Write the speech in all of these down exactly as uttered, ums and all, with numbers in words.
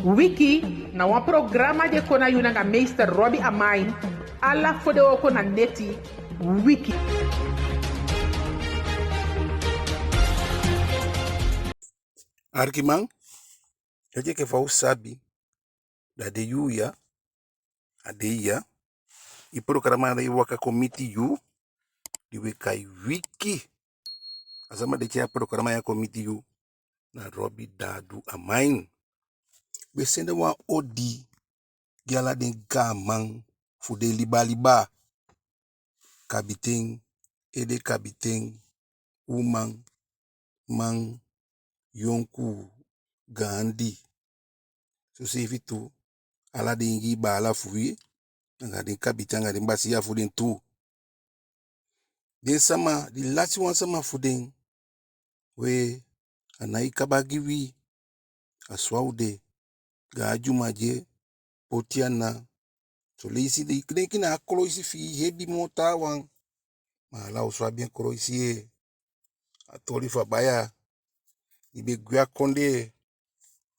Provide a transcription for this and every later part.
Wiki na wan programa di e kon na yu nanga meester Robbie Amain, ala fodewooko na neti. Wiki. Arkiman, enke fa u sabi, da den yuu ya, a dei ya, i programa e waka kon miti yu, di we kai Wiki. A sama di e tyai a programa ya kon miti yu, na Robbie Dadu Amain. We sende wan odi gi ala den gaaman fu den liba liba. Kabiten, ede kabiten, uman, man, yonkuu, gaandi. Soseefi tu, ala den Ingii baala fu wi, anga den kabiten, anga den basiya fu den tu. Den sama, di lasi wan sama fu den, we, a nái kaba gi wi, a so a o de, gaan dyuman di e poti ana. Son leisi den e denki na a koloisi fi i hebi moo taawan. Ma ala osu abi en koloisi, yee. A toli fu a baya, i be gwe a kondee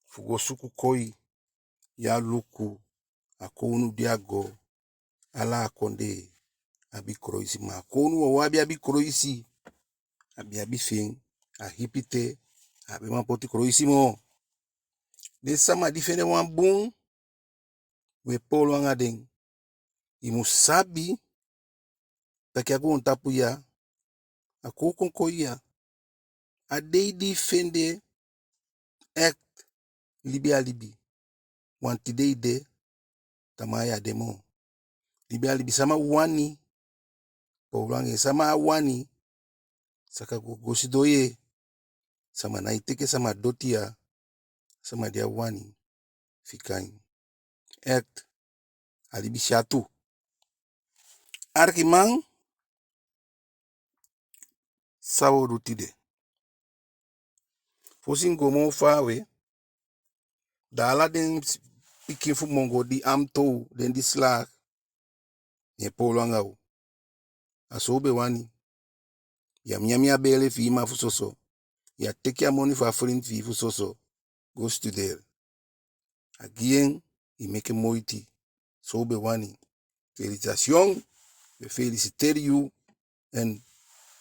fu go suku koi, ya luku, a kownu di a go, ala a kondee abi koloisi, ma a kownu wawan á be abi koloisi, a be abi fi en, a ipi te, a á be man poti koloisi moo. Den sama di fende wan bun, we poolo anga den. I mu sabi taki a goontapu ya, a kon u kon koi ya, a dei di i fende, echt, libi a libi. Want tide i de, tamaa ya de moo. Libi a libi, sama wani, poolo anga en, sama á wani, saka go, go sidon, yee. Sama nái teke sama doti ya, sama di á wani, fika en. Echt, a libi syatu. Arkiman, san wo du tide? Fosi mi go moo faawe, da ala den pikin fu Mongo di á mu toow, den di slaag, mi e poolo anga u. A so u be wani. Ya nyan a beele fi i mma fu soso. Ya teke a moni fu a frinti fi i fu soso go studeri. A gi en, i meke moiti. So u be wani. Felisitasyon. We felisiteri yu. En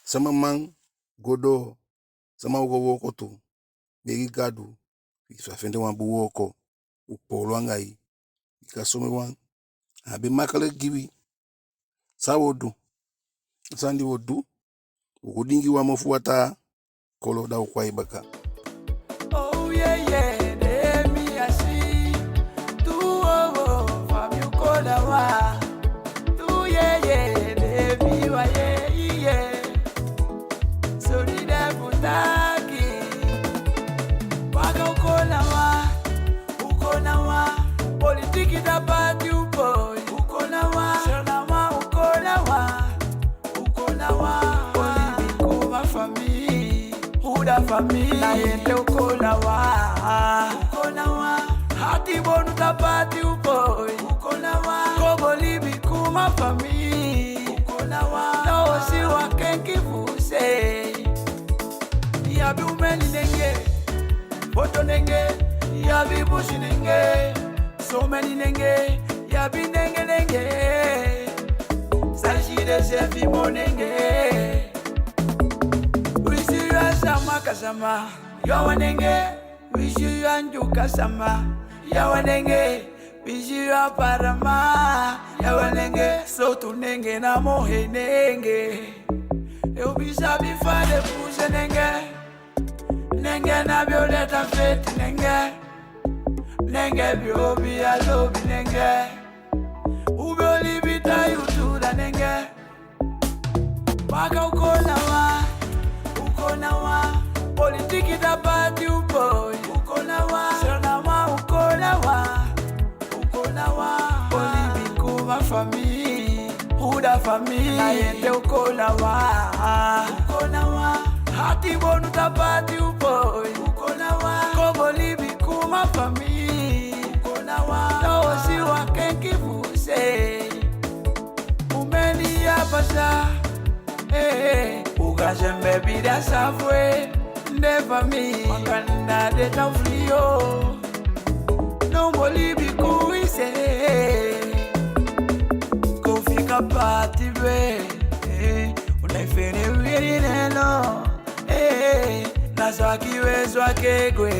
sama man go doo, sama o go wooko tu, begi Gadu fi i sa fende wan bun wooko. U poolo anga i. Bika somen wan, a á be makkelijk gi wi. San wo du? San di wo du? Wo go dingi wan mofu wataa, kolo, da wo kon a i baka. Solidaire fu taki. Waka u kon na wan, u kon na wan. Politiki tapu a tiu poi. U kon na wan. Sernama u kon na wan. U kon na wan. Olibi kuma famii. U da famii. Na yete u kon na wan. U kon na wan. Ati bonu tapu a tiu poi. U kon na wan. Kobo libi kuma famii. U kon na wan. Na u si wan kenki fu sei. I abi u meni nenge, foto nenge, i abi busi nenge, so meni nenge, i abi nenge nenge. Sai si de seefi moo nenge. Wi si yu a sama kasama, yu a wan nenge. Wi si yu a Ndyuka sama, yu a wan nenge. Wi si yu a Parama, yu a wan nenge. Sowtu nenge na moo hei nenge. Yu be sabi fa den puu nenge. Nenge na be o de tan feti nenge. Nenge be o be a lobi nenge. U be o libi tan yu tu da nenge. Waka u kon na wan, u kon na wan. Politiki tapu a tiu poi. U kon na wan. Sernama u kon na wan. U kon na wan. Olibi kuma famii. U da famii. Na yete u kon na wan. U kon na wan. Ati bonu tapu a tiu poi. U kon na wan. Kobo libi kuma famii. U kon na wan. Na u si wan kenki fu sei. U meni ya pasa. Eh, u ga sembe bida safwe. Nde famii. Makanda de tan fliyo. No Olibi kuise. Kofi kapati be. Eh, una ifene wiri neno. Eh, na swaki we swaki gwe.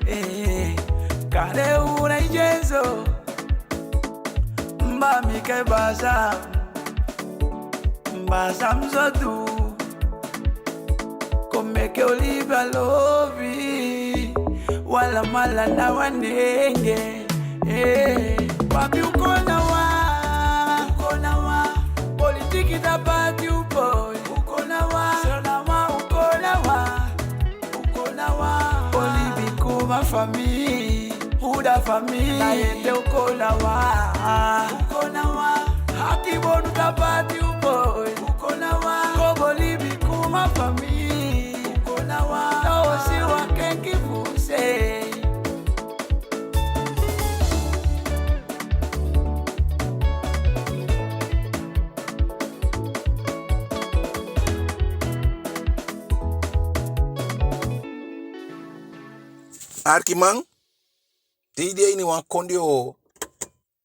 Eh, kare una ijenzo. Mba mi ke baza. Mba Samson tu. Kon meke Olibi a lobi. Wala mala na wanenge. Eh, papi u kon na wa. U kon na wa. Politiki da pati u poi. U kon na wa. Sona wa u kon na wa. U kon na wa. Olibi kuma famii. Uda famii. Na yete u kon na wa. U kon na wa. Haki bonu da pati u poi. U kon na wa. Kobo libi kuma famii. U kon na wa. Na osi wa kenki fuse. Arkiman, te i de a ini wan kondee o,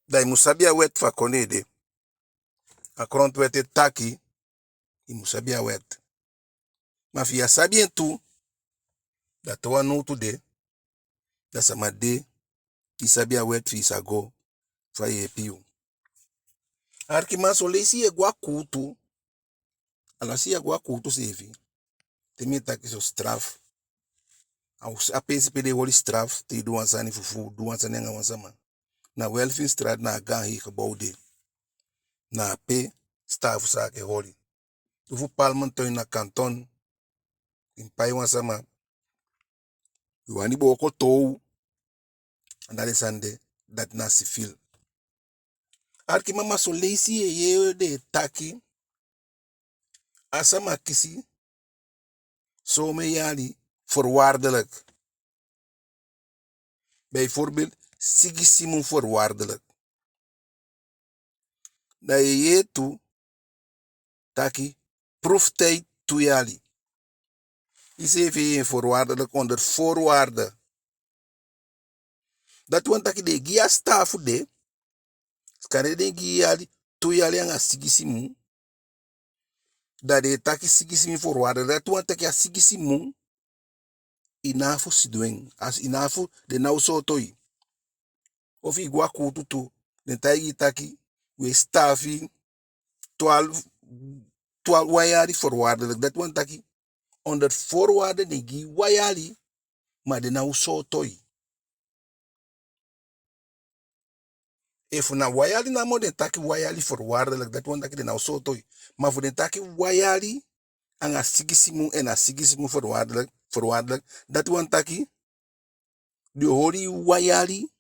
da i mu sabi a wet fu a kondee de. A grondwet e taki, i mu sabi a wet. Ma efi i á sabi en tu, da te wan nowtu de, da sama de di sabi a wet fi i sa go fu a yeepi yu. Arkiman, son leisi yu e go a kuutu, alwasi yu e go a kuutu seefi. Te mi e taki so, straf. A, a peesi pe den e holi straf te i du wan sani fufuu, du wan sani anga wan sama. Na Willemsstraat, na a gaan hei gebouw de. Na ape strafzaak e holi. Efu Palmentuin na kanton, i mu pai wan sama, i wani booko toow, anda den sani de, dati na civiel. Arkiman, ma son leisi yu e yee den e taki, a sama kisi somen yali voorwaardelijk. Bijvoorbeeld, sigisi mun voorwaardelijk. Da yu e yee tu taki proeftijd tu yali. Iseefi e yee voorwaardelijk, onder voorwaarde. Dati wani taki den e gi yu a sitaafu de, kande den e gi yu yali, tu yali anga sigisi mun. Da den e taki sigisi mun voorwaardelijk. Dati wani taki a sigisi mun, i ná a fu sidon en. A si, i ná a fu, den ná o sooto yu. Efu i go a kuutu tu, den taigi i taki, u e sitaafu i twaalf, twaalf, wan yali voorwaardelijk. Dati wani taki, onder voorwaarde den gi i wan yali, ma den ná o sooto yu. Efu na wan yali namo den taki, wan yali voorwaardelijk, dati wani taki den ná o sooto yu. Ma efu den taki wan yali anga sigisi mun, en a sigisi mun voorwaardelijk, voorwaardelijk, dati wani taki den o holi yu wan yali,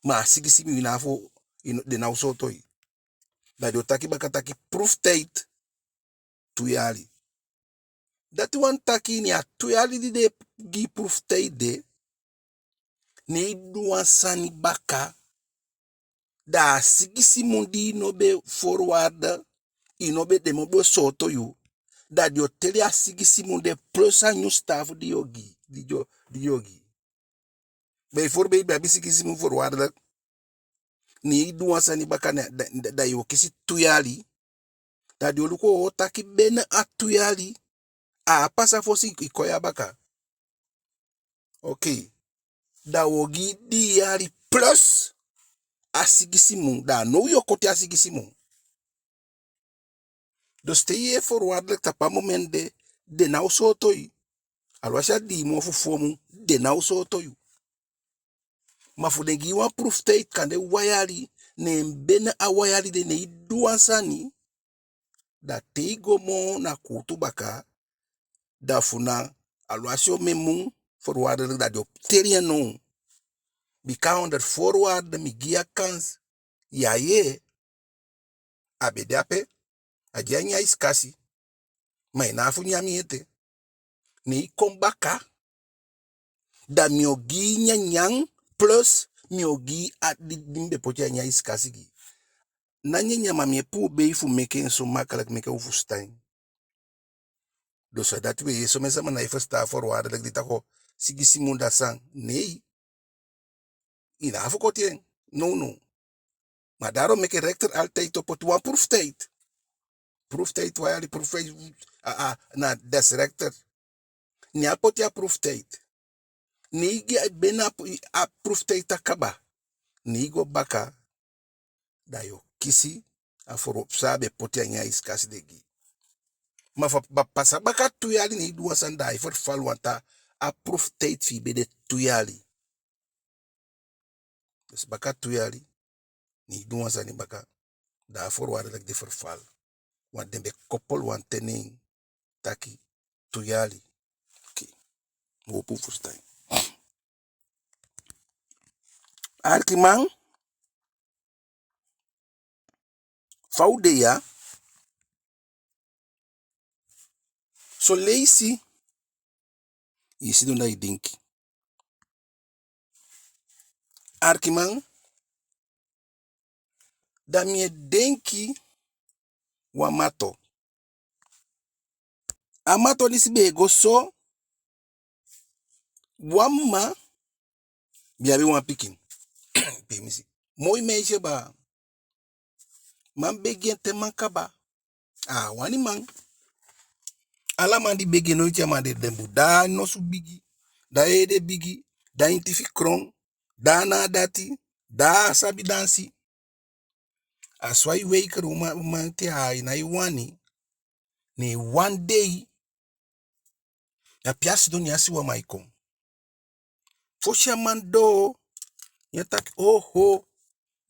ma a sigisi mun i ná a fu, i ná, den ná o sooto yu. Da den o taki baka taki proeftijd tu yali. Dati wani taki, ne a tu yali di den e gi i proeftijd de, ne i du wan sani baka, da a sigisi mun di i no be voorwaarde, i no be, den no be o sooto yu, da den o teli a sigisi mun de plus a nyun sitaafu di den o gi, di den o, di den o gi. Bijvoorbeeld, i be abi sigisi mun voorwaardelijk, ne i du wan sani baka, na, da, da, da yu o kisi tu yali, da den o luku, o taki binnen a tu yali, a á pasa fosi i kon ya baka. Oké. Da u o gi i dii yali plus a sigisi mun, da a now yu o koti a sigisi mun. Dus te yu e voorwaardelijk tapu a moment de, den ná o sooto yu. Alwasi a dii mun ofu fo mun, den ná o sooto yu. Ma fu den gi i wan proeftijd, kande wan yali, ne binnen a wan yali de ne i du wan sani, da te i go moo na kuutu baka, da fu na alwasi omen mun voorwaardelijk, da den o teli en now. Bika onder voorwaarde mi gi i a kans, ya yee, a be de ape, a de a ini a isikasi, ma i ná a fu nyan en ete. Ne i kon baka, da mi o gi i nyanyan, plus mi o gi i a di, di mi be poti a ini a isikasi gi i. Ná nyanyan, ma mi e puu bei fu meke en so makkelijk meke u fusutan en. Dus a dati we yee somen sama ná e fusutan voorwaardelijk di taki o sigisi mun da san. Nee. i ná abi fu koti en. Nownow. Ma daarom meke rechter altijd o poti wan proeftijd. Proeftijd wan yali, proeftijd, a, a, na des rechter. Ne a poti a proeftijd. Ne i gi a, be na a proeftijd a kaba. Ne i go baka. Da yo kisi a voorwaarde san a be poti a ini a eiskasi de gi. Ma fa, ba pasa baka tu yali ne i du wan sani, da ai verval, want a proeftijd fi i be de tu yali. Dus baka tu yali, ne i du wan sani baka, da a voorwaardelijk de verval. Want den be koppel wan ten ne en taki tu yali. Oké. Mi howpu u fusutan. Alikiman, fa u de ya, son leisi i sidon da i denki. Alikiman, da mi e denki wan mato. A mato disi be e go so, wan mma be abi wan pikin. Pimisi. Moi meisje baa. Man begi en te man kaba. A á wani man. Ala man di begi en, noiti a man de den bun. Da a nosu bigi, da a ede bigi, da a inti fi kron, da a na dati, da a á sabi dansi. A so ai weigeri uman, uman te ai, nái wani. Ne wan dei, a pe a sidon, ne a si wan man e kon. Fosi a man doo, ne a taki: "Oho,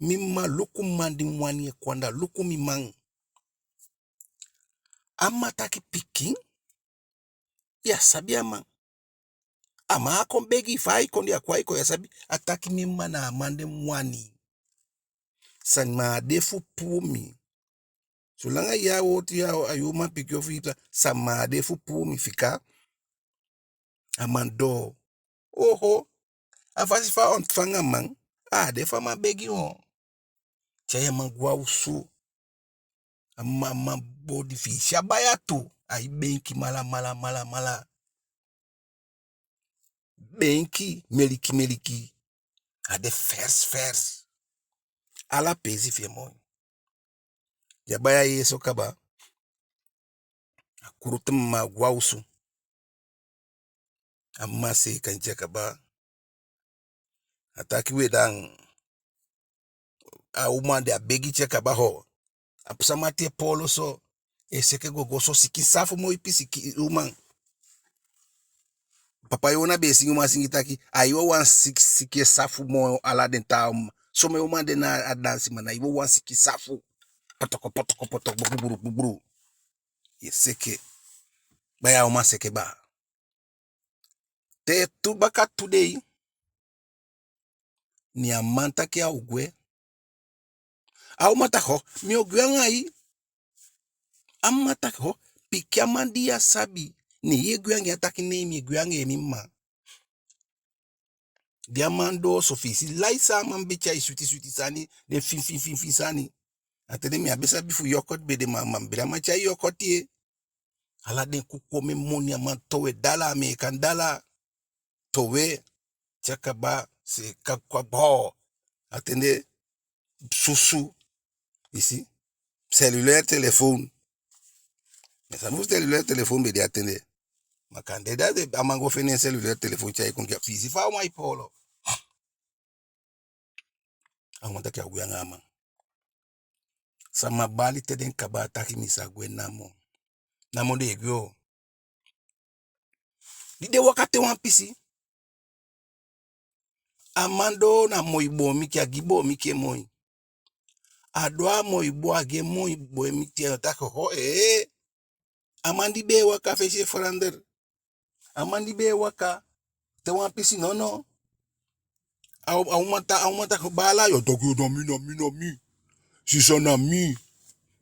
mi mma, luku man di mi wani e kon anda, luku mi man." A mma taki: "Pikin, ya sabi a man?" A man á kon begi, fa ai kon, di a kon, ai kon, ya sabi. A taki: "Mi mma na a man de mi wani. Sama á de fu puu mi. Solanga yu a wowtu, yu a, a yu umanpikin ofu yu ta, sama á de fu puu mi." Fika a man doo. Oho, a fasi fa a ontvang a man, a á de fa a man begi, no. Tyai a man gwe a osu. A man, a man boli fi i si a baya tu, ai beenki mala, mala, mala, mala. Beenki, meliki, meliki. A de vers, vers. Ala peesi fi en moi. Di a baya yee so kaba, a kurutu mma gwe a osu. A mma seeka en te a kaba. A taki: "We dan, a uman de a begi te a kaba, ho. A sama te poolo so, e seke gogo so, sikin safu moi, pisi uman." Papa Yona be e singi wan singi taki: "Ai wawan siki, siki e safu moo ala den taa uman." Somen uman de na a dansi, ma na i wawan siki safu. Potoko, potoko, potoko, gbugburu, gbugburu. Ye seke. Baya, a uman seke baa. Te tu baka tu dei, ne a man taki a o gwe. A uman taki: "Ho, mi o gwe anga i." A mma taki: "Ho, piki a man di ya sabi, ne ye gwe anga en?" A taki: "Nei, mi e gwe anga en, mi mma." Di a man doo so, fi i si lai san a man be tyai, switi switi sani, den finfin finfin sani. A ten de mi á be sabi fu yogurt be de, ma a man be, a man tyai yogurt ye. Ala den kuku, omen moni a man towe, dala, Ameekan dala. Towe, te a kaba, seeka, kaba. A ten de, susu. I si? Cellulaire telefoon. Mi á sabi fu cellulaire telefoon be de a ten de. Ma kande da de, a man go fende en cellulaire telefoon tyai kon gi a, fi i si fa a uman e poolo. A uman taki a o gwe anga a man. Sama bali te den kaba, a taki: "Mi sa gwe namo." Namo den e gwe o. Di den waka te wan pisi, a man doo na moi boomiki, a gi boomiki en moi. A doo a moi boo, a gi en moi boomiki, a taki: "Ho, ee." A man di be e waka fesi e verander. A man di be e waka te wan pisi, nono. A, a uman ta, a uman taki: "Baala, yo dogu, na mi, na mi, na mi. Sisa, na mi,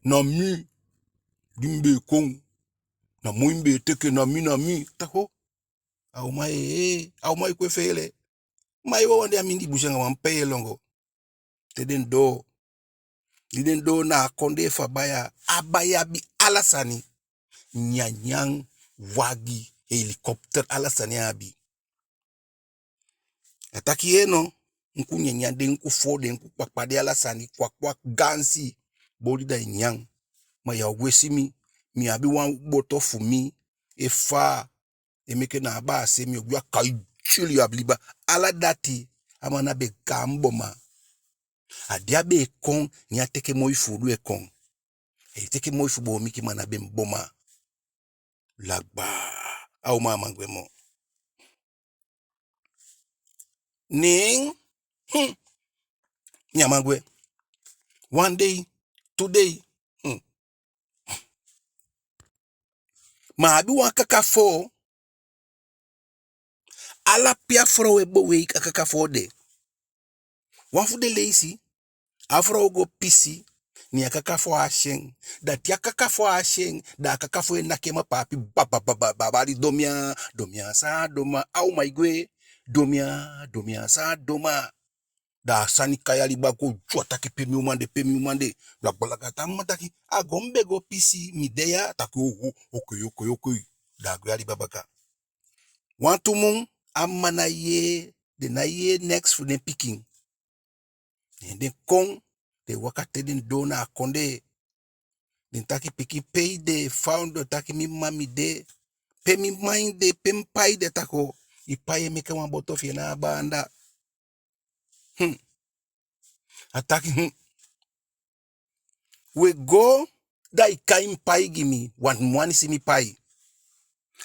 na mi. Di mi be e kon, na moi mi be e teke, na mi, na mi." Taki: "Ho." A uman, ee, a uman e kon e feele. Ma i wawan de a mindii busi anga wan pee lon go. Te den doo, di den doo na a kondee fu a baya, a baya abi ala sani. Nyanyan, wagi, helikopter, ala sani a abi. A taki: "Yee no, nku nyanyan de, nku foo de, nku kpakpa de, ala sani, kwakwa, gaansi, boli da i nyan. Ma ya o gwe si mi, mi abi wan boto fu mi e faa, e meke na abaa se mi o gwe a kai, tyili a bliba. Ala dati, a man na be gaan boma. A di a be e kon, ne a teke moi fuudu e kon. Ai teke moi fu boomiki, ma na be mi boma. Lagba. A uman á man gwe moo. Neen, hmm, mi á man gwe. Wan dei, tu dei, hmm. Ma a abi wan kaka foo. Ala pe a frow e bowei, a kaka foo de. Wan fu den leisi, a frow go pisi, ne a kaka foo á si en. Da te a kaka foo á si en, da a kaka foo e naki en mapaapi, ba, ba, ba, ba, ba, bali: Domia, domia, san a doma, a uman e gwe. Domia, domia, san a doma. Da a sani kai a liba go, tyu, a taki: Pe mi uman de, pe mi uman de? Bla, bla, bla, da a mma taki: A go, mi be go pisi, mi de ya. A taki: Oho, okei, okei, okei. Da a gwe a liba baka. Wantu mun, a mma ná yee, den ná yee neks fu den pikin. Ne den kon, den waka te den doo na a kondee. Den taki: Pikin, pe i de? Fa u de? A taki: Mi mma, mi de. Pe mi mma de? Pe mi pai de? A taki: O, i pai e meke wan boto fi en na abaa anda. Hmm. A taki: Hmm. We go, da i kai mi pai gi mi, want mi wani si mi pai.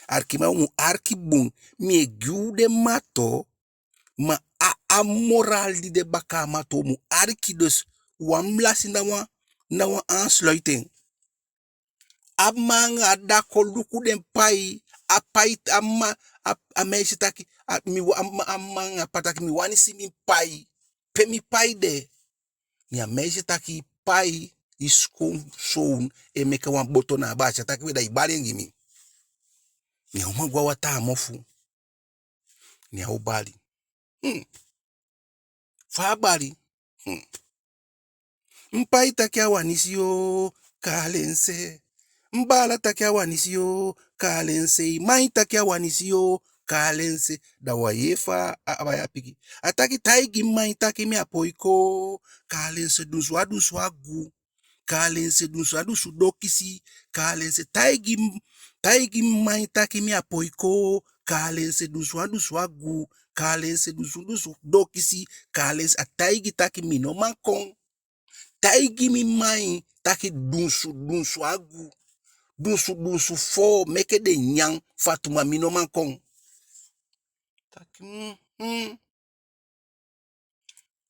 Arkiman, u mu arki bun, mi e gi u den mato, ma a, a moraal di de baka a mato u mu arki. Dus u á mu lasi na wan, na wan aansluiting. A mma anga a dda kon luku den pai, a pai, a mma, a, a meisje taki, a, mi wa-, a mma, a mma anga a ppa taki: Mi wani si mi pai. Pe mi pai de? Ne a meisje taki: I pai, i schoonzoon, e meke wan boto na abaa se. A taki: We, da i bali en gi mi. Ne a uman go a wataa mofu. Ne a o bali. Hmm. Fa a bali? Hmm. Da u á yee fa a, a bai a piki. A taki: Taigi mma en taki mi á poi kon. A taigi taki mi no man kon. Taigi mi mma en taki dunsu dunsu agu, dunsu dunsu foo, meke den nyan fatu, ma mi no man kon. Taki: Mm, mm.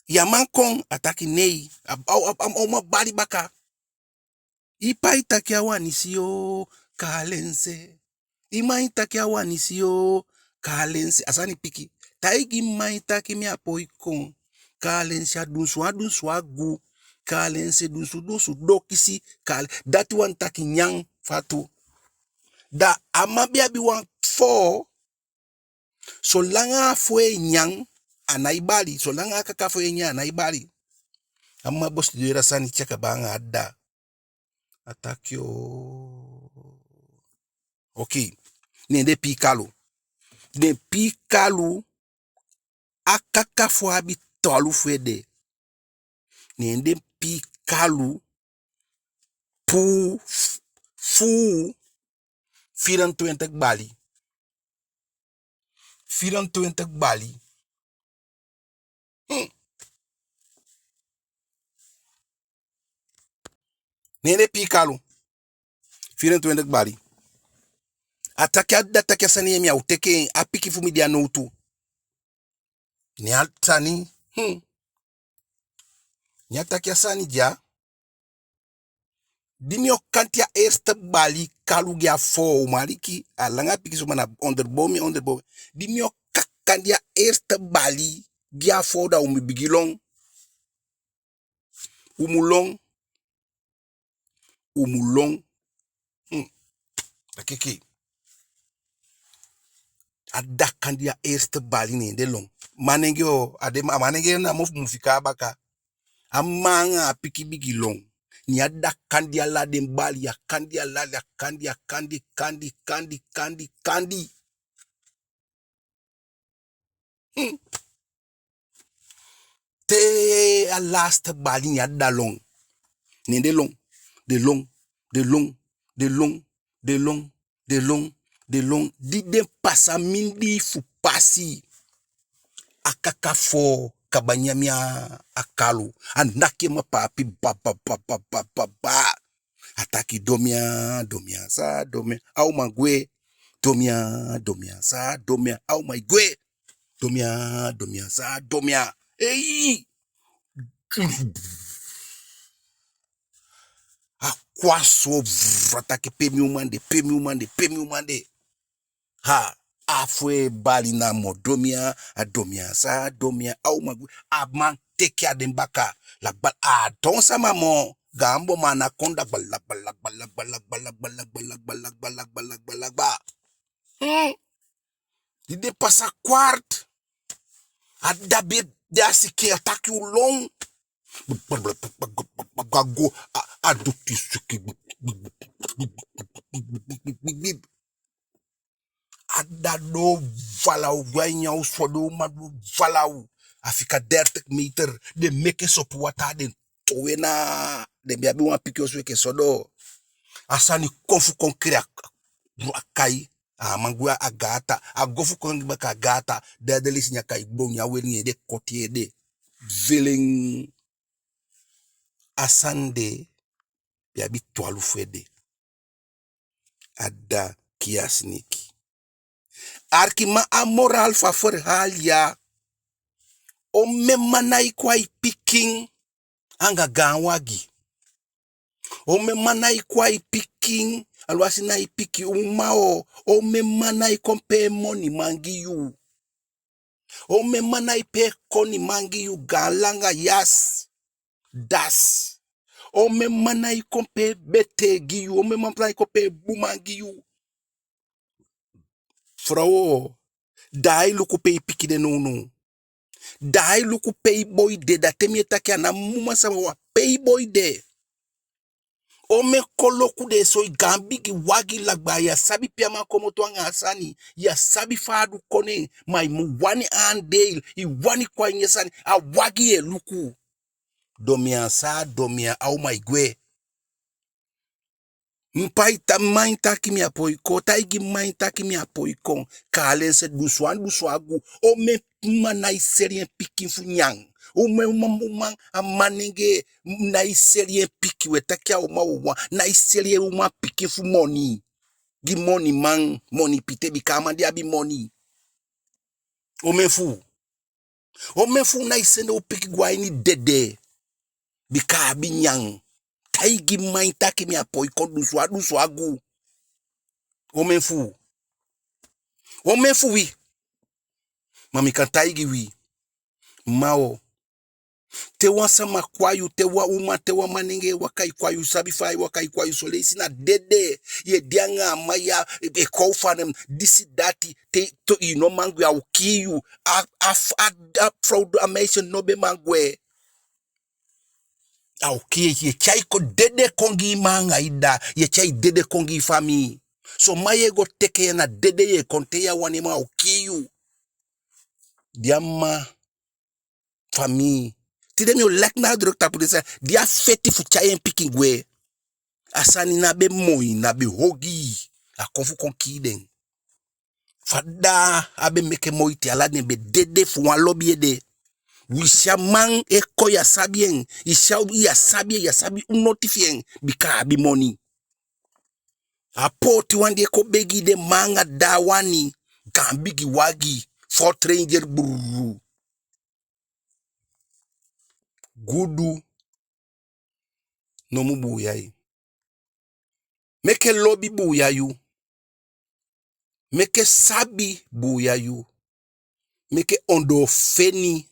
Ya man kon? A taki: Nei. A, a, a, a, a uman bali baka. A sani piki. Dati wani taki nyan fatu. Da a mma be abi wan foo. Solanga a foo e nyan, a nái bali. Solanga a kaka foo e nyan, a nái bali. A mma bosi doo, a sani tyaka baa anga a dda. A taki: Oo. Okei. Ne den pii kalu. Den pii kalu, a kaka foo abi twalufu ede. Ne den pii kalu puu f-, fuu vierentwintig bali. Vierentwintig bali. Hmm. Ne den pii kalu. Vierentwintig bali. A taki a dda taki a sani ya mi á o teke en, a pikin fu mi de a nowtu. Ne a sani, hmm. Ne a taki a sani ya. Di mi o kanti a eerste bali kalu gi a foo, u mu aliki, a langa pikinso ma na onderbouw mi e onderbouw. Di mi o ka-, kanti a eerste bali gi a foo, da u mu bigin lon. U mu lon. U mu lon. Hmm. Akeke. A dda kandii a eerste bali, ne den lon. Manenge o, a de ma-, a manenge na mofu mu fika a baka. A mma anga a pikin bigin lon. Ne a dda kandii ala den bali, a kandii ala, a kandii, a kandii, kandii, kandii, kandii, kandii. Hmm. Te a laatste bali, ne a dda lon. Ne den lon, den lon, den lon, den lon, den lon, den lon, den lon. Di den pasa mindii fu pasi, a kaka foo kaba nyan a kalu. A naki en mapa ape, ba, ba, ba. A taki: Domiya, domiya, sa domiya, a uman gwe. Domiya, domiya, sa domiya, a uman gwe. Domiya, domiya, sa domiya. Ei! A kon a so, vrr, a taki: Pe mi uman de, pe mi uman de, pe mi uman de. Ha, a fu e bali namo: Domiya, a domiya, sa domiya, a uman gwe. A man teke a den baka. Lagba, a á toon sama moo. Gaan boman anakonda, gbala, gbala, gbala. Hmm. Di den pasa kwart, a dda be de a sikin, a taki: U lon. A go, a, a du ti siki. A dda doo valaw, gwe a ini a osu, den uman doo valaw. A fika dertig meter. Den meke sopu wataa, den towe na, den be abi wan pikin osu enke so doo. A sani kon fu kon kiri a, a kai. A man gwe a gaata. A go fu kon gi baka a gaata. Da den leisi en a kai, gbon, ne a weli en ede, koti en ede. Velen. A sani de be abi twalufu ede. A dda kii a sineki. Arkiman, a moraal fu a verhaal ya. Omen man nái kon a i pikin anga gaan wagi. Omen man nái kon a i pikin, alwasi na i pikin uman o. Omen man nái kon pee moniman gi yu. Omen man nái pee koniman gi yu, gaan langa yasi, dasi. Omen man nái kon pee betee gi yu. Omen man nái kon pee buman gi yu. Frow o, da ai luku pe i pikin de nownow. Da ai luku pe i boi de. Da te mi e taki, a ná uman sama, pe i boi de. Omen koloku den e soi, gaan bigi wagi, lagba, ya sabi pe a man komoto anga a sani, ya sabi fa a du kon ne en, ma i mu wani aandeel, i wani kon a ini a sani, a wagi ye luku. Domiya, sa domiya, a uman e gwe. Mi pai ta, mi man e taki mi á poi kon, taigi mi man e taki mi á poi kon. Kalense, dunsu wan, dunsu agu. Omen man nái seli en pikin fu nyan. Omen uman, uman, a manengee nái seli en pikin, we taki a uman wawan, nái seli en uman pikin fu moni. Gi moniman, moni piten, bika a man di abi moni. Omen fu u. Omen fu u nái sende u pikin go a ini dede, bika a abi nyan. Taigi mi man e taki mi á poi kon, dunsu wan, dunsu agu. Omen fu u. Omen fu wi. Ma mi kan taigi wi. Ma o. Te wan sama kon a yu, te wan uman, te wan manengee waka e kon a yu, sabi fa ai waka e kon a yu, son leisi na dede. Ye de anga a man ya, e kon fu a nen, disi dati, te, to, i no man gwe, a o kii yu. A, a, a, a frow, a meisje no be man gwe. A o kii, ye tyai kon dede kon gi i mma anga i dda, ye tyai dede kon gi i famii. Son man ye go teke ya, na dede ye kon, te ya wani en moo, a o kii yu. Di a mma famii. Tide mi o leg nadruk tapu den sani, di a feti fu tyai en pikin gwe. A sani ná be moi, na be ogii. A kon fu kon kii den. Fa da a be meke moiti, ala den be dede fu wan lobi ede. Wi si a man e kon, ya sabi en. I si a, ya sabi en, ya sabi u noti fi en. Bika a abi moni. A pooti wan di e kon begi den mma anga dda wani, gaan bigi wagi, Ford Ranger, brrr. Gudu no mu buuya i. Meke lobi buuya yu. Meke sabi buuya yu. Meke ondoo feni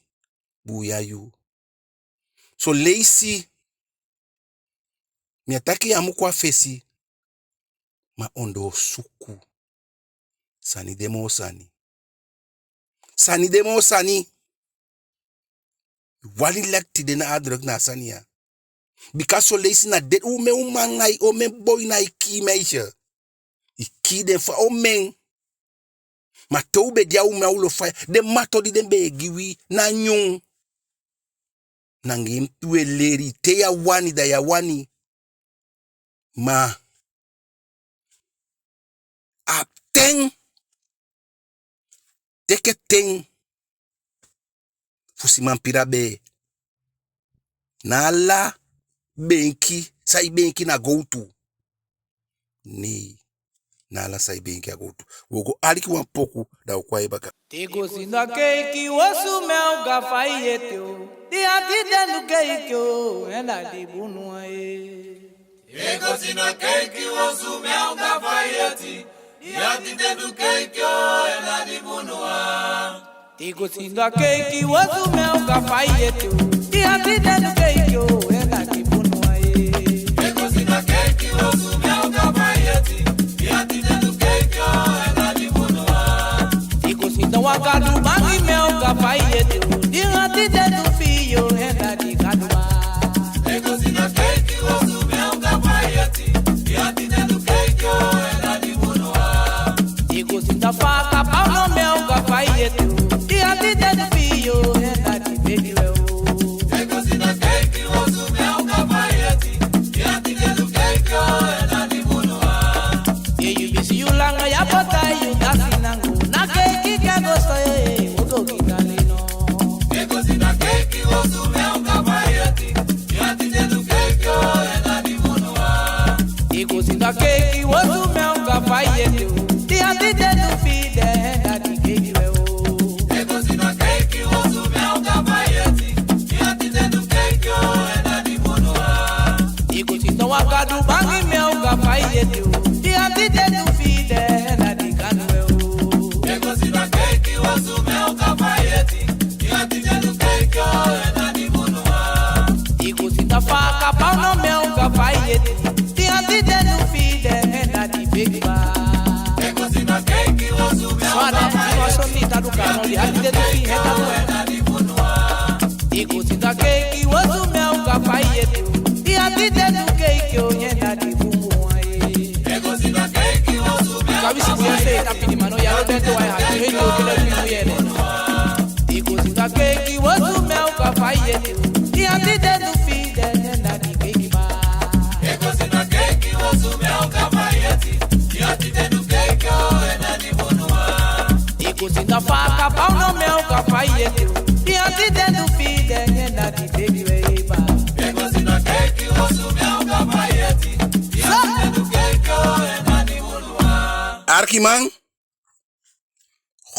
buuya yu. Son leisi, mi á taki ya mu kon a fesi, ma ondoo suku. Sani de moo sani. Sani de moo sani. Wani leg tide nadruk na a sani ya. Bika son leisi na dede, omen uman nái, omen boi nái kii meisje. I kii den fa omen. Ma te u be de a u mma, u lo faya. Den mato di den be e gi wi na nyun. Nanga en tu e leli, te yu á wani da yu á wani. Ma a ten, teke ten fu si man pila bee. Ná ala beenki, san i beenki na gowtu. Nee, ná ala san i beenki a gowtu. Wi o go aliki wan poku, da u kon a i baka. Arkiman,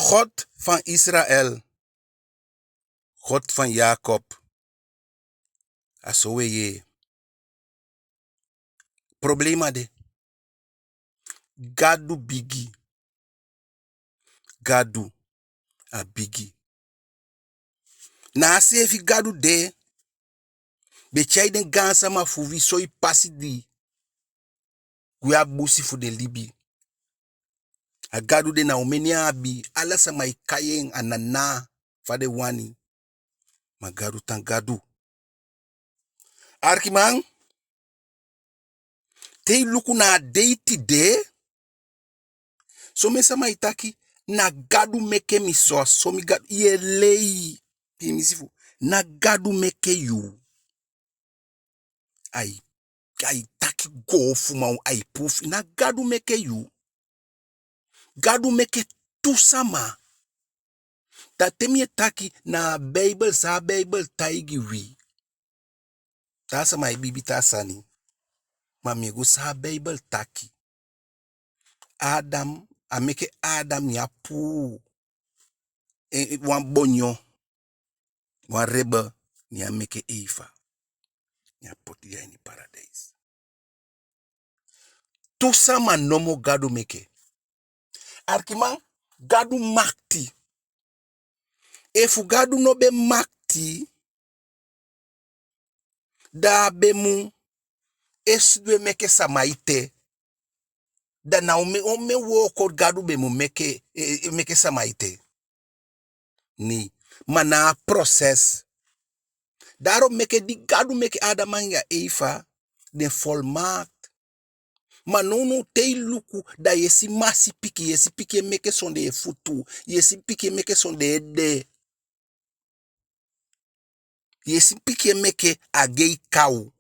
God van Israël, God van Jacob, a so u e yee. Problema de. Gadu bigi. Gadu a bigi. Na a seefi Gadu de be tyai den gaansama fu wi soi pasi di gwe a busi fu den libi. A Gadu de, na omen nen a abi, ala sama e kai en a nana fa den wani. Ma Gadu tan Gadu. Arkiman, te i luku na a dei tide, somen sama e taki na Gadu meke mi so, a so mi Gadu, i e lei. Piimisi fu, na Gadu meke yu. Ai, ai taki goofuman, ai puufu, na Gadu meke yu. Gadu meke tu sama. Da te mi e taki na a Beibel, san a Beibel taigi wi. Taa sama e biibi taa sani. Ma mi e go san a Beibel taki. Adam, a meke Adam, ne a puu, e, e, wan bonyo, wan rebe, ne a meke Eva. Ne a poti den a ini paradijs. Tu sama nomo Gadu meke. Arkiman, Gadu makiti. Efu Gadu no be makiti, da a be mu e sidon e meke sama ete. Da na omen, omen wooko Gadu be mu meke, e, e, meke sama ete. Nee, ma na a proces. Daarom meke di Gadu meke Adam anga Eva, den volmaakt. Ma nownow te i luku, da yu e si masi pikin, yu e si pikin e meke sondee futu, yu e si pikin e meke sondee ede. Yu e si pikin e meke, a gei kaw.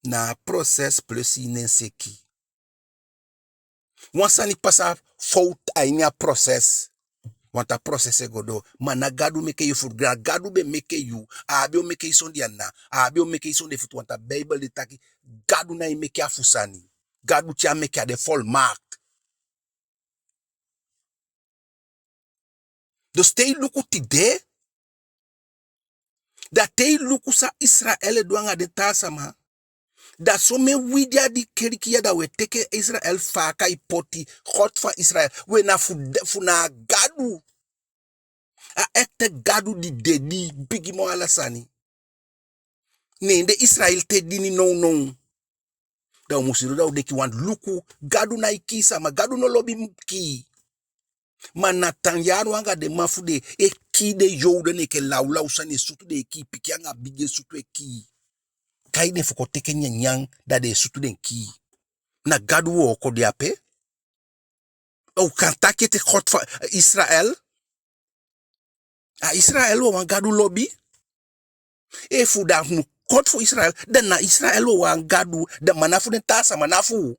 Na a proces plus i nen seki. Wan sani pasa fout a ini a proces. Want a proces e go doo. Ma ná Gadu meke yu fu, ná Gadu be meke yu. A á be o meke yu sondee ana. A á be o meke yu sondee futu, want a Beibel de taki Gadu nái meke afu sani. Gadu te a meke, a de volmaakt. Dus te i luku tide, da te i luku san Israel e du anga den taa sama, da somen wi di a di keliki ya, da u e teke Israel faaka e poti, God van Israel. We na fu, fu na a Gadu. A echte Gadu di de, di bigi moo ala sani. Ne den Israel te dini nownow. Da u mu sidon da u denki wan luku, Gadu nái kii sama, Gadu no lobi kii. Ma Netanyahu anga den man fu den e kii den Joden enke lawlaw sani, e sutu den e kii, pikin anga bigi e sutu e kii. Kai den fu kon teke nyanyan, da den e sutu den kii. Na Gadu wooko de ape? U kan taki ete God van Israel? A Israel wawan Gadu lobi? Efu da fu God fu Israel, da na Israel wawan Gadu, da ma ná fu den taa sama, ná fu u.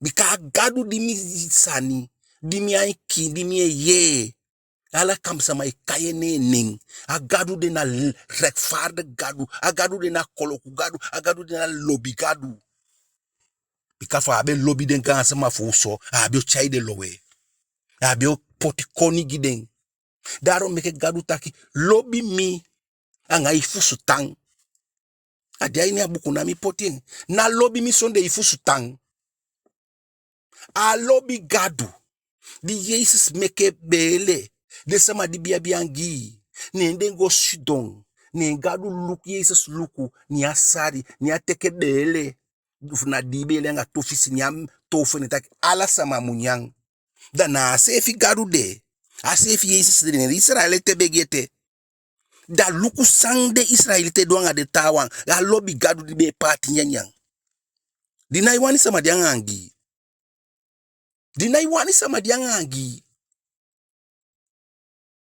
Bika a Gadu di mi sani, di mi ain kiin, di mi e yee. Ala kampu sama e kai en na en nen. A Gadu de na l-, rechtvaardig Gadu. A Gadu de na koloku Gadu. A Gadu de na lobi Gadu. Bika fa a be lobi den gaansama fu u so, a á be o tyai den lowe. A á be o poti koni gi den. Daarom meke Gadu taki, lobi mi anga i fusutan. A de a ini a buku, ná mi poti en. Ná lobi mi sondee i fusutan. A lobi Gadu, di Yesus meke beele, den sama di be abi angii, ne den go sidon, ne Gadu luku, Yesus luku, ne a sali, ne a teke beele, fu na dii beele anga tu fisi, ne a tofu en, ne taki ala sama mu nyan. Da na a seefi Gadu de, a seefi Yesus de, ne Israel ete begi ete. Da luku san den Israel ete du anga den taawan, a lobi Gadu di be e paati nyanyan. Di nái wani sama de anga angii. Di nái wani sama de anga angii.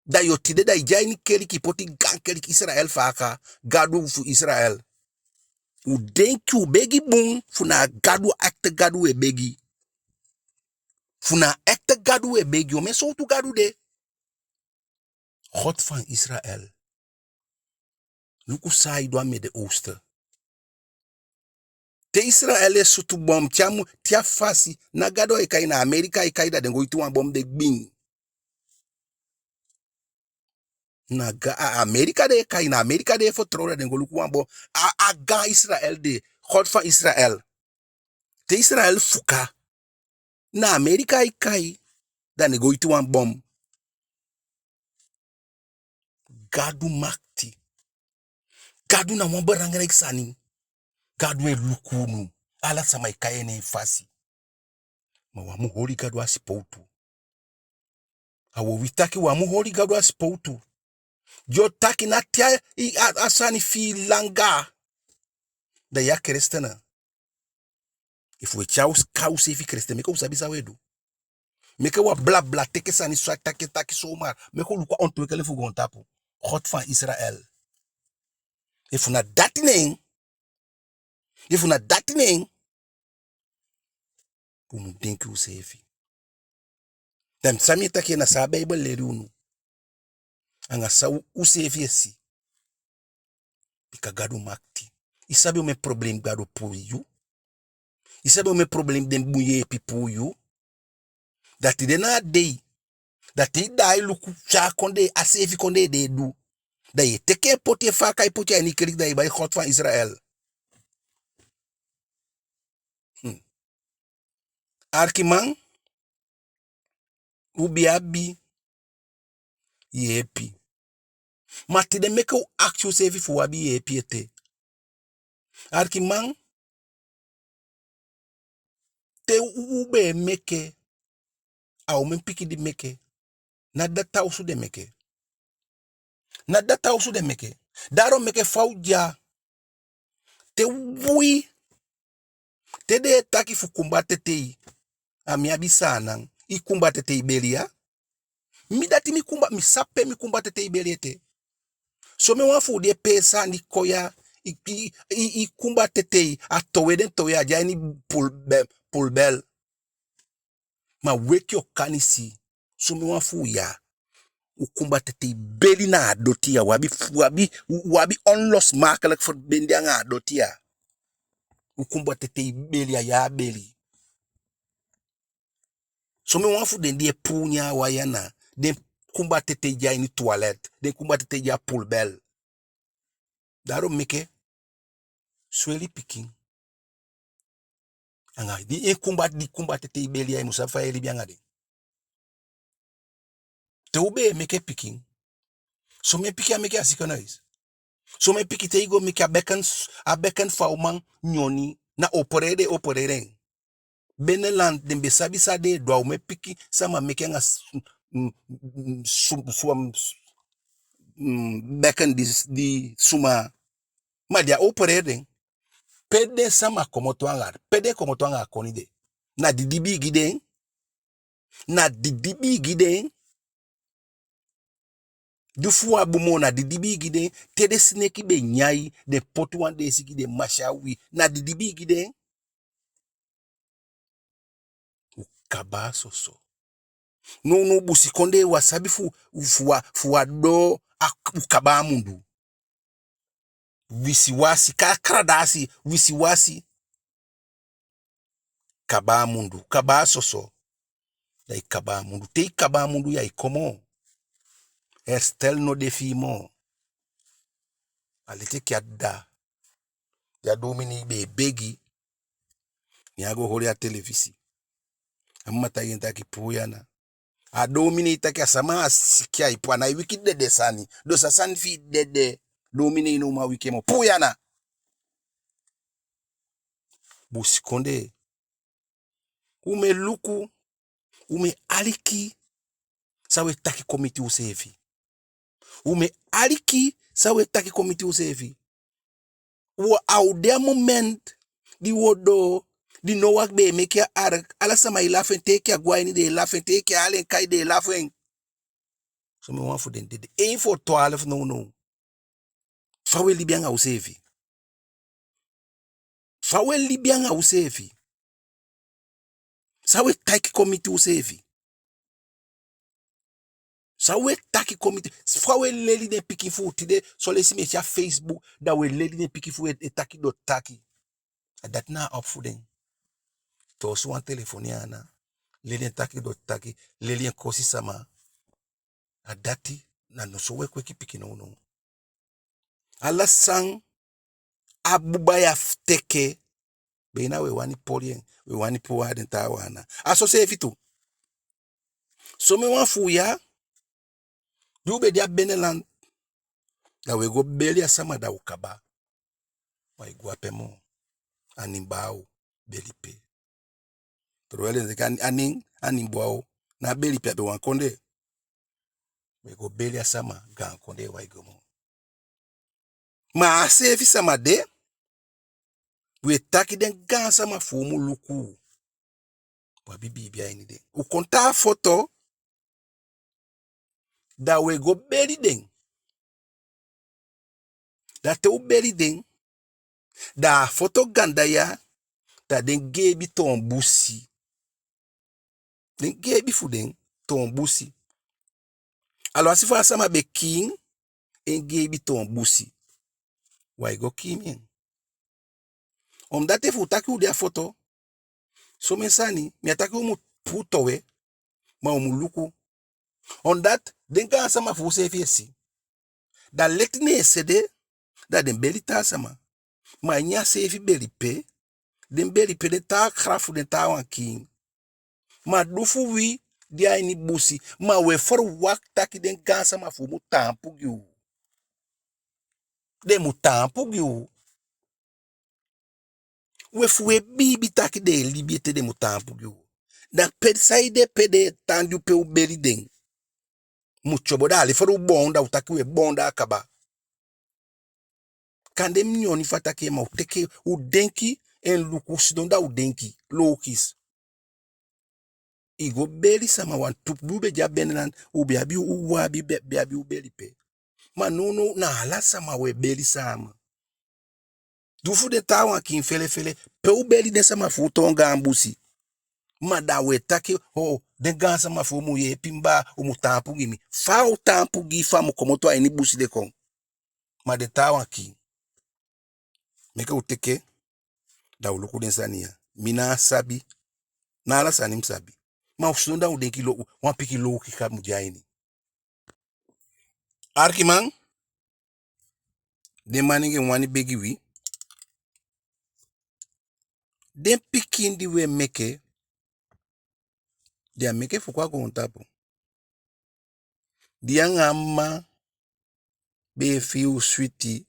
Da yu o tide da i de a ini keliki, poti gaan keliki Israel faaka, Gadu fu Israel. U denki u begi bun, fu na a Gadu, a echte Gadu u e begi. Fu na a echte Gadu u e begi, omen sowtu Gadu de? God van Israel. Luku san ai du a Midden-Oosten. Te Israel e sutu bom, te a mu-, te a fasi, na Gadu ai kai, na Amerika ai kai, da den go iti wan bom de gbin. Na Ga-, a Amerika den e kai, na Amerika den e fitoow, da den go luku wan bom. A, a gaan Israel de, God van Israel. Te Israel fuka, na Amerika ai kai, da den go iti wan bom. Gadu makiti. Gadu na wan belangrijk sani. Gadu e luku unu. Ala sama e kai en na en fasi. Ma u á mu holi Gadu a sipowtu. A wowi taki u á mu holi Gadu a sipowtu. Yu o taki na te a, i, a, a sani fi i langa. Da yu a Kristen. Efu u e tyai u, kai useefi Kristen, meke u sabi san u e du. Meke u á blabla, teke sani so, taki, taki zomaar. Meke u luku a ontwikkeling fu goontapu. God van Israel. Efu na dati neen, efu na dati neen, u mu denki useefi. Da san mi e taki, na san a Beibel leli unu. Anga san u, useefi e si. Bika Gadu makiti. I sabi omen problem Gadu puu yu? I sabi omen problem den bun yeepi puu yu? Da tide na a dei, da te i daai luku san a kondee, a seefi kondee de e du, da yu e teke en poti, e faaka e poti a ini keliki, da i bai God van Israel. Hmm. Alikiman, u be abi yeepi. Ma tide meke u akisi useefi efu u abi yeepi ete. Alikiman, te u, u be e meke, a omen pikin di meke, na data osu den meke. Na data osu den meke. Daarom meke fa u de ya, te wi, te den e taki fu kumba tetei, a mi abi Saanan, i kumba tetei beli ya. Mi dati mi kumba, mi sabi pe mi kumba tetei beli ete. Somen wan fu u di e pee sani kon ya, i, i, i, i kumba tetei, a towe den towe, a de a ini pul-, be-, pulbel. Ma weki Okanisi, somen wan fu u ya, u kumba tetei beli na a doti ya, u abi, u abi, u abi onlosmakelijk verbendi anga a doti ya. U kumba tetei beli, a ya a beli. Somen wan fu den di e puu nyan a wan ya na, den kumba tetei de a ini toilet, den kumba tetei de a pulbel. Daarom meke, sweli pikin. Anga di en kumba, di kumba tetei beli ya, i mu sabi fa i e libi anga den. Te u be e meke pikin. Somen pikin á meke a ziekenhuis. Somen pikin te i go meke a beken, a beken fu a uman nyoni, na opereri den e opereri en. Binnenland den be sabi san den e du, a omen pikin sama meke anga s-, mm, mm, su-, su-, mm, beken di, di suma. Ma den á opereri den. Pe den sama komoto anga, pe den komoto anga a koni de? Na didibii gi den. Na didibii gi den. Di fu u á bun moo, na didibii gi den. Te den sineki be nyan i, den poti wan deesi gi den, masi a uwii, na didibii gi den. U kaba a soso. Nownow busikondee u á sabi fu, fu u á, fu u á doo a, u kaba a mundu. Wisiwasi, ka-, karadaasi, wisiwasi. Kaba a mundu, kaba a soso. Da i kaba a mundu. Te i kaba a mundu, ya e kon moo. Herstel no de fi i moo. A leti enke a dda di a dominee be e begi. Ne a go holi a telefisi. A mma taigi en taki puu yu ana. A dominee taki a sama a siki ai puu, a nái wiki dede sani. Dus a sani fi i dede. Dominee no man wiki en moo. Puu yu ana. Busikondee. U mu e luku, u mu e aliki san u e taki kon miti useefi. U mu e aliki san u e taki kon miti useefi. U á o de a moment di u o doo, di Noa be e meke a ark, ala sama e lafu en, te enke a go a ini den e lafu en, te enke a hali en kai den e lafu en. Somen wan fu den dede. Eén voor twaalf nownow. Fa u e libi anga useefi? Fa u e libi anga useefi? San u e taki kon miti useefi? San u e taki kon miti? Fa u e leli den pikin fu u tide? Son leisi mi e si a Facebook, da u e leli den pikin fu u e, e taki doti taki. A dati na a opvoeding. Toosi wan telefon a ana, leli en taki doti taki, leli en kosi sama. A dati, na so u e kweki pikin nownow. Ala san a buba ya fu teke, be na u e wani poli en, u e wani puu a den taawan ana. A soseefi tu. Somen wan fu u ya, di u be de a Beneland, da u e go beli a sama da u kaba. U ái go ape moo. A nen baa u, beli pe. Terwijl den taki a nen, a nen baa u, ná beli pe, a be wan kondee. U e go beli a sama, gaan kondee u ái go moo. Ma a seefi sama de, u e taki den gaansama fu u mu luku u. U abi biibi a ini den. U kon tan a foto, da u e go beli den. Da te u beli den, da a foto ganda ya, da den geebi toon busi. Den geebi fu den toon busi. Alwasi fa a sama be kiin, en geebi toon busi. U ái go kiin en. Omdat efu u taki u de a foto, somen sani, mi á taki u mu puu towe, ma u mu luku. Omdat den gaansama fu u seefi e si. Da leti ne en sede, da den beli taa sama. Ma a ini a seefi beli pe, den beli pe, den taa grafu, den taawan kiin. Ma di fu wi de a ini busi, ma u e verwacht taki den gaansama fu u mu taampu gi u. Den mu taampu gi u. We fu u e biibi taki den e libi ete, den mu taampu gi u. Da pe saide pe den e tan di u pe u beli den mu tyobo, da a leti fa u boon, da u taki u e boon, da a kaba. Kande mi nyoni fu a taki en, ma u teke, u denki en luku, sidon da u denki, logisch. I go beli sama wantu, di u be de a Beneland, u be abi u, u abi be, be abi u beli pe. Ma nownow na ala sama u e beli sama. Du fu den taawan kiin fele fele, pe u beli den sama fu u toon gaan busi. Ma da u e taki, o, den gaansama fu u mu yeepi mi baa, u mu taampu gi mi. Fa a o taampu gi i, fa a mu komoto a ini busi de kon? Ma den taawan kiin. Meke u teke, da u luku den sani ya. Mi ná sabi, na ala sani mi sabi. Ma u sidon da u denki lo, wan pikin low kika mu de a ini. Alikiman, den manengee wani begi wi. Den pikin di u e meke, den á meke fu kon a goontapu. Di yu anga a mma be e fii u switi,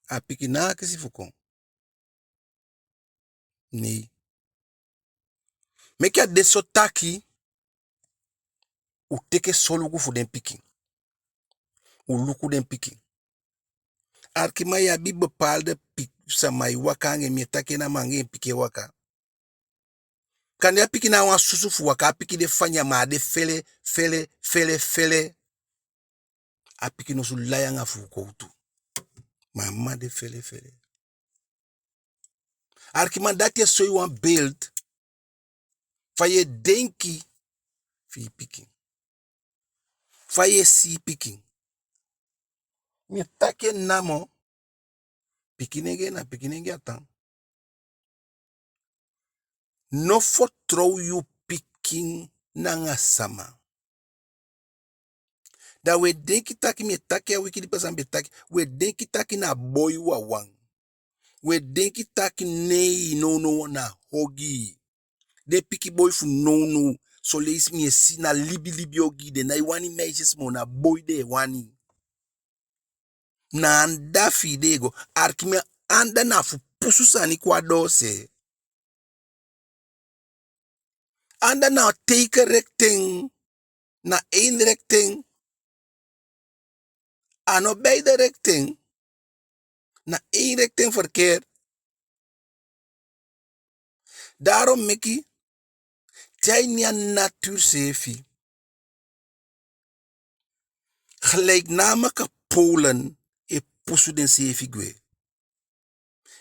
a pikin ná akisi fu kon. Nei. Meke a de so taki, u teke solugu fu den pikin. U luku den pikin. Alikiman, yu abi bepaalde pi-, sama e waka anga en, mi e taki en na mi anga en pikin e waka. Kande a pikin ná a wan susu fu waka, a pikin de fanya, ma a de fele, fele, fele, fele. A pikin nosu lai anga fuu kowtu. Ma a mma de fele fele. Alikiman, dati e soi wan beeld fa yu e denki fi i pikin. Fa yu e si i pikin. Mi e taki en namo, pikinengee na pikinengee a tan. No fitoow yu pikin nanga sama. Da u e denki taki, mi e taki a wiki di pasa mi be taki, u e denki taki na boi wawan. U e denki taki nei, nownow na ogii. Den pikin boi fu nownow, son leisi mi e si na libilibi ogii, den nái wani meisjes moo, na boi den e wani. Na anda fi i den e go. Alikiman, anda na fu pusu sani kon a doose. Anda na tegenrichting, na één richting. A no beide richting, na één richting verkeer. Daarom meke te a ini a natuur seefi, gelijknamige polen e pusu denseefi gwe.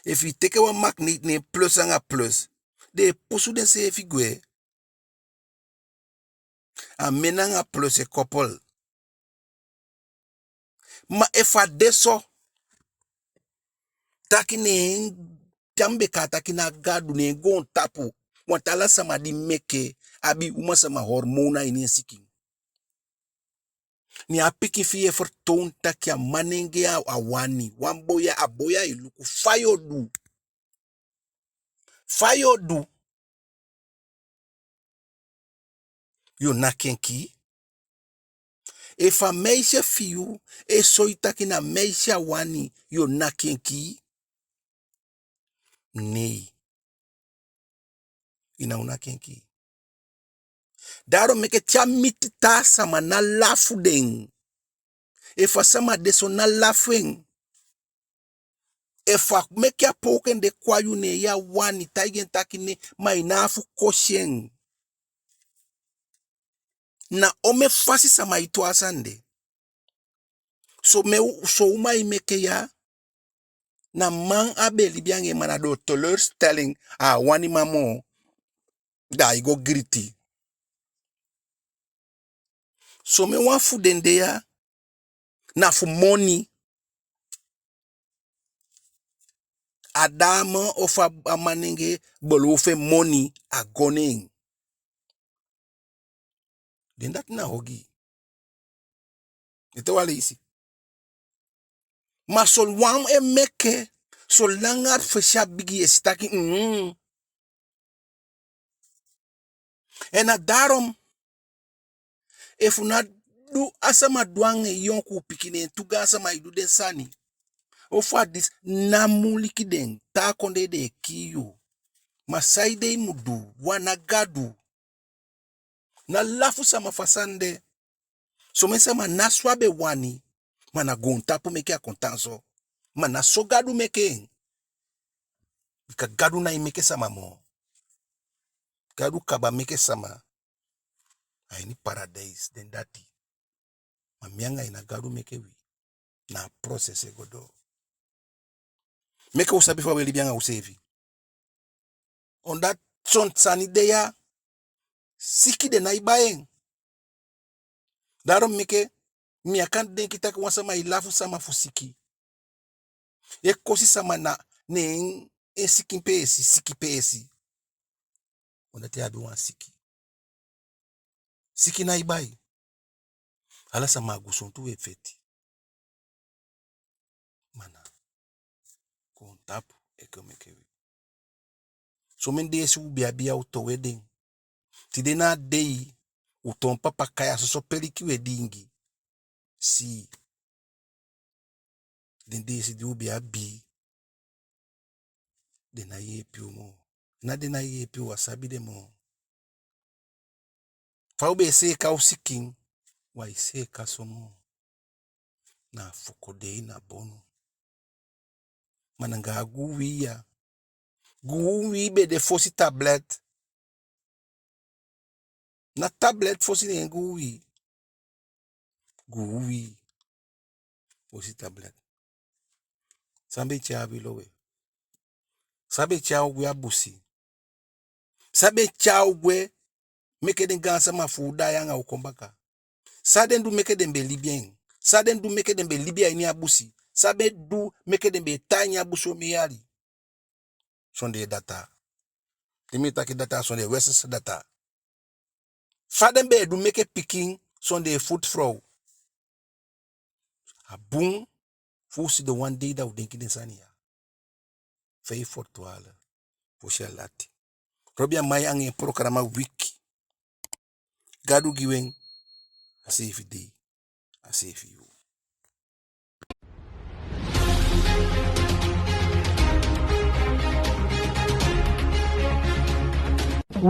Efu i teke wan magneet, ne en plus anga plus, den e pusu denseefi gwe. A min anga plus e koppel. Ma efu a de so, taki ne en, te a mu be kan taki na Gadu, ne en goontapu, want ala sama di meke abi uman sama hormoon a ini en sikin. Ne a pikin fi i e vertoon taki a manengee a wani, wan boi, a boi ai luku, fa yu o du? Fa yu o du? Yu o naki en kii? Efu a meisje fi yu e soi taki na meisje a wani, yu o naki en kii? Nei. I ná o naki en kii. Daarom meke te a miti taa sama, ná lafu den. Efu a sama de so, ná lafu en. Efu a meke a pooki en de kon a yu, ne yu á wani, taigi en taki nee, ma i ná a fu kosi en. Na omen fasi sama e toon a sani de. Son me-, son uman e meke ya, na man a be e libi anga en, ma na door teleurstelling, a á wani man moo, da ai go griti. Somen wan fu den de ya, na fu moni. A dame ofu a, a manengee beloof en moni, a go ne en. Den dati na ogii. Ete wan leisi. Ma sowan e meke, solanga a fesi á bigi, i e si taki, mm. En na daarom, efu na du a sama du anga en yonkuu pikin, ne en tu gaansama e du den sani, ofu a disi, ná muliki den, taa kondee den e kii yu. Ma saide i mu du, wan na Gadu. Ná lafu sama fu a sani de. Somen sama na so a be wani, ma na goontapu meke a kon tan so. Ma na so Gadu meke en. Bika Gadu nái meke sama moo. Gadu kaba meke sama a ini paradijs, den dati. Ma mi anga i, na Gadu meke wi. Na a proces e go doo. Meke u sabi fa u e libi anga useefi. Omdat son sani de ya, siki den nái bai en. Daarom meke mi á kan denki taki wan sama e lafu sama fu siki. E kosi sama na, ne en sikin peesi, siki peesi. Omdat i abi wan siki. Siki nái bai. Ala sama a gusontu u e feti. Ma na goontapu e kon meke wi. Somen deesi u be abi ya, u towe den. Tide na a dei u toon papakaya, soso peliki u e diingi. Si. Den deesi di u be abi, den nái yeepi u moo. Na den nái yeepi u, u á sabi den moo. Fa u be e seeka u sikin, u ái seeka so moo. Na a fokodei na bonu. Ma anga a guun wii ya. Guun wii be de fosi tablet. Na tablet fosi, ne en guun wii. Guun wii fosi tablet. San be tyai wi lowe? San be tyai u gwe a busi? San be tyai u gwe meke den gaansama fu u daai anga u kon baka? San den du meke den be libi en? San den du meke den be libi a ini a busi? San be du meke den be e tan a ini a busi omen yali? Sondee data. Di mi taki data, sondee westerse data. Fa den be e du meke pikin sondee vroedvrouw? A bun fu u sidon wan dei da u denki den sani ya. Vijf voor twaalf, fosi a lati. Robi Amai anga en programa Wiki. Gadu gi u en a seefi dei, a seefi yuu.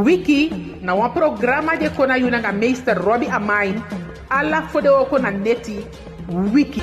Wiki na wan programa di e kon na yu nanga meester Robi Amai, ala fodewooko na neti. Wiki.